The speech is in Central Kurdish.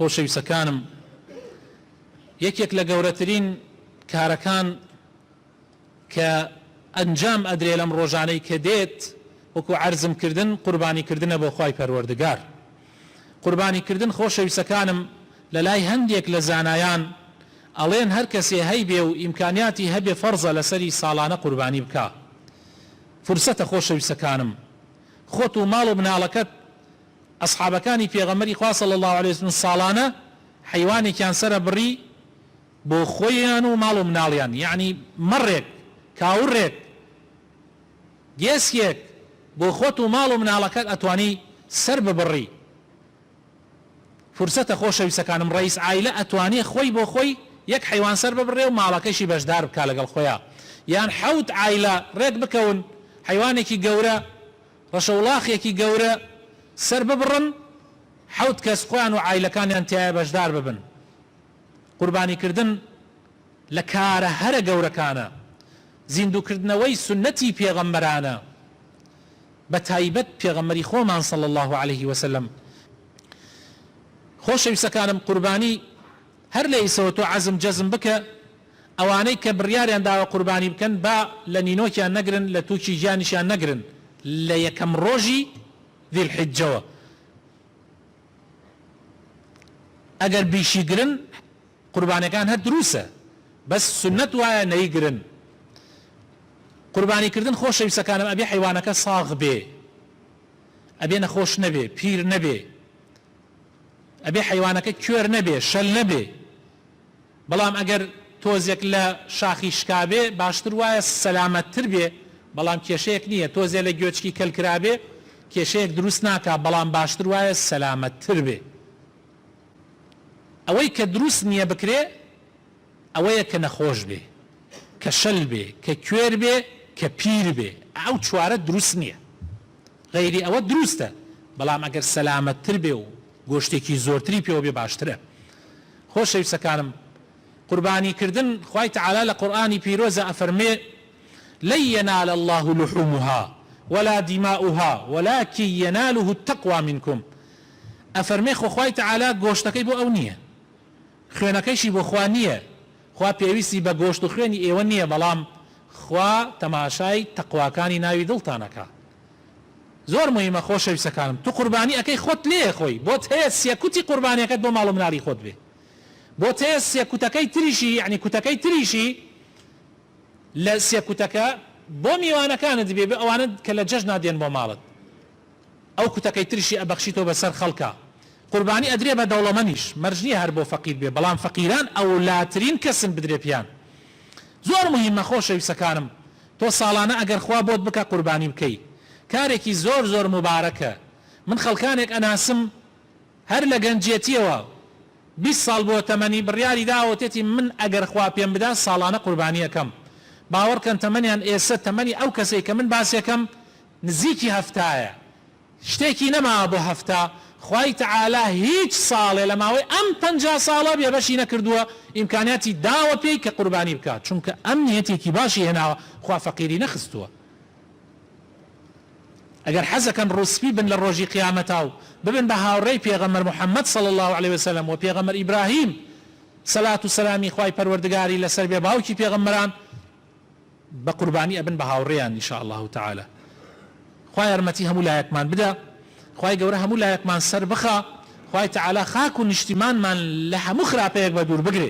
خۆشەویستەکانم یەکێک لە گەورەترین کارەکان کە ئەنجام ئەدرێ لەم ڕۆژانەی کە دێت وەکو عەرزم کردن قوربانی کردنە بۆ خوای پەروەردگار. قوربانی کردن خۆشەویستەکانم لەلای هەندێک لە زانایان ئەڵێن هەر کەسێ هەیبێ و ئیمکانیاتی هەبێ فەرزە لەسەری ساڵانە قوربانی بکا. فرسەتە خۆشەویستەکانم خۆت و ماڵ و مناڵەکەت ئەسحابەکانی پێغەمبەری خوا صلی اللە علیە وسلم ساڵانە حەیوانێکیان سەرە بڕی بۆ خۆیان و ماڵ و مناڵیان یەعنی مەڕێک کاوڕێک گێسکێک بۆ خۆت و ماڵ و مناڵەکەت ئەتوانی سەر ببڕی فرسەتە خۆشەویستەکانم ڕەئیس عایلە ئەتوانێ خۆی بۆ خۆی یەک حەیوان سەر ببڕێ و ماڵەکەیشی بەشدار بکا لەگەڵ خۆیا یان حەوت عایلە ڕێک بکەون حەیوانێکی گەورە ڕەشەوڵاخێکی گەورە سەر ببڕن حەوت کەس خۆیان و عایلەکانیان تیایا بەشدار ببن قوربانی کردن لە کارە هەرە گەورەکانە زیندووکردنەوەی سوننەتی پێغەمبەرانە بە تایبەت پێغەمبەری خۆمان صلی اللە علیه وسلم. خۆشەویستەکانم قوربانی هەر لە ئیسەوە تۆ عەزم جەزم بکە ئەوانەی کە بڕیاریان داوە قوربانی بکەن با لە نینۆکیان نەگرن لە توکی گیانیشیان نەگرن لە یەکەم ڕۆژی ذی الحجەوە ئەگەر بیشیگرن قوربانەکان هەر دروسە بەس سونەت وایە نەیگرن قوربانی کردن خۆشەویستەکانم ئەبێ حەیوانەکە ساغ بێ ئەبێ نەخۆش نەبێ پیر نەبێ ئەبێ حەیوانەکە کوێر نەبێ شەل نەبێ بەڵام ئەگەر تۆزێک لە شاخی شکابێ باشتر وایە سەلامەتتر بێ بەڵام کێشەیەک نییە تۆزێ لە گوێچکی کەل کرابێ کێشەیەک دروست ناکا بەڵام باشتر وایە سەلامەتتر بێ ئەوەی کە دروست نییە بکرێ ئەوەیە کە نەخۆش بێ، کە شەل بێ، کە کوێر بێ، کە پیر بێ، ئەو چوارە دروست نییە. غەیری ئەوە دروستە، بەڵام ئەگەر سەلامەتتر بێ و گۆشتێکی زۆرتری پێوە بێ باشترە. خۆشەویستەکانم قوربانی کردن خوای تەعالا لە قورئانی پیرۆزا ئەفەرموێ، لن ینال اللە لحومها ولا دماؤها ولکن یناله التقوی منکم، ئەفەرمێ خۆ خوای تەعالا گۆشتەکەی بۆ ئەو نییە خوێنەکەیشی بۆ خوا نییە خوا پێویستی بە گۆشت و خوێنی ئێوە نییە بەڵام خوا تەماشای تەقواکانی ناوی دڵتان ئەکا زۆر موهیمە خۆشەویستەکانم تو قوربانی ئەکەی خۆت لێ خۆی بۆت هەیە سێکوتی قوربانیەکەت بۆ ماڵ و مناڵی خۆت بێ بۆت هەیە سێکوتەکەی تریشی یەعنی کوتەکەی تریشی لە سێکوتەکە بۆ میوانەکانت بێ بۆ ئەوانە کە لە جەژنا دێن بۆ ماڵت ئەو کوتەکەی تریشی ئەبەخشیتەوە بەسەر خەڵکا. قوربانی ئەدرێ بە دەوڵەمەنیش، مەرج نیە هەر بۆ فەقیر بێ، بەڵام فەقیران ئەولاترین کەسن بدرێ پیان. زۆر موهیمە خۆشەویستەکانم تۆ ساڵانە ئەگەر خوا بۆت بکا قوربانی بکەی کارێکی زۆر زۆر موبارەکە من خەڵکانێک ئەناسم هەر لە گەنجێتیەوە 20 ساڵ بووە تەمەنی بڕیاری داوە وتێتی من ئەگەر خوا پێم بدا ساڵانە قوربانی ئەکەم باوەڕکەن تەمەنیان ئێسە تەمەنی ئەو کەسەی کە من باسیەکەم نزیکی هەفتایە شتێکی نەماوە بۆ هەفتا، خوای تەعالا هیچ ساڵێ لە ماوەی ئەم 50 ساڵە بێبەشی نەکردووە، ئیمکانیاتی داوە پێی کە قوربانی بکات، چونکە ئەم نیەتێکی باشی هێناوە، خوا فەقیری نەخستووە. ئەگەر حەزەکەن ڕووسپی بن لە ڕۆژی قیامەتا و ببن بە هاوڕێی پێغەمبەر محمد صلی اللە علیە وسلم و پێغەمبەر ئیبراهیم سەلات و سەلامی خوای پەروەردگاری لەسەر بێ باوکی پێغەمبەران، بە قوربانی ئەبن بە هاوڕێیان ان شاء اللە تعالی خوا یارمەتی هەموو لایەکمان بدا خوای گەورە هەموو لایەکمان سەر بخا خوای تعالی خاک و نیشتیمانمان لە هەموو خراپەیەک بە دوور بگرێ.